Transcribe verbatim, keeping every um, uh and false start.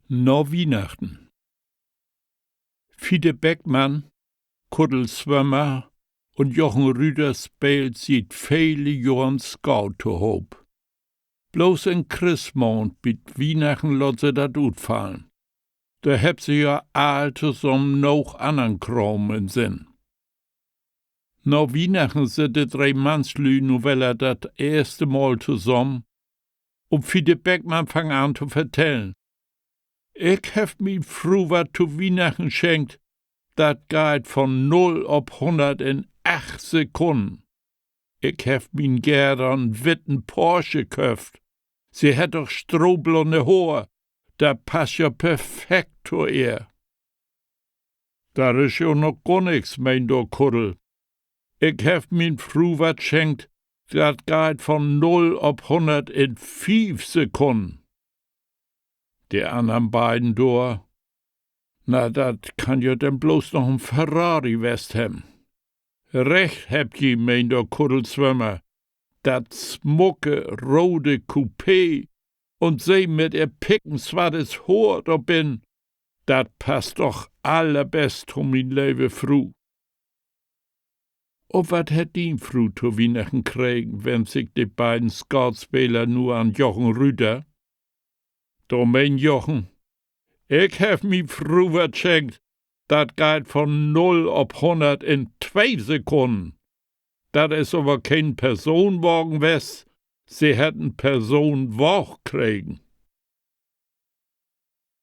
Na Wiehnachten. Fiete Beckmann, Kuddel Swömmer un Jochen Rüder speelt siet vele Johren Scout tohoop. Bloots in Christmaand bit Wiehnachten laat se dat utfallen. Dor hebbt se ja all tosamen noog annern Kraam in Sinn. Na Wiehnachten sitt de dree Mannslüüd nu weller dat eerste Mal tosamen, un Fiete Beckmann fangt an to vertellen: Ik heff mien Fru wat to Wiehnachten schenkt, dat geiht von null op hunnert in acht Sekunnen. Ik heff mien Gerda 'n witten Porsche köfft. Se hett doch strohblonde Hoor. Dat passt ja perfekt to ehr. Dat is jo noch gor nix, meen dor Kuddel. Ik heff mien Fru wat schenkt, dat geiht von null op hunnert in fief Sekunnen. De annern beiden dor: Na, dat kann ja denn bloots noch en Ferrari west hebben. Recht hebbt ji, meen dor Kuddel Swömmer. Dat smucke rode Coupé un se mit ehr pickenswart Hoor dor binnen, dat passt doch allerbest to mien leve Fru. Un wat hett dien Fru to Wiehnachten kregen?, wennt sik de beiden Scoutspeler nu an Jochen Rüder. Dor meen Jochen: Ik heff mien Fru wat schenkt, dat geiht von null op hunnert in twee Sekunnen. Dat is aver keen Personenwagen west, se hett en Personenwaag kregen.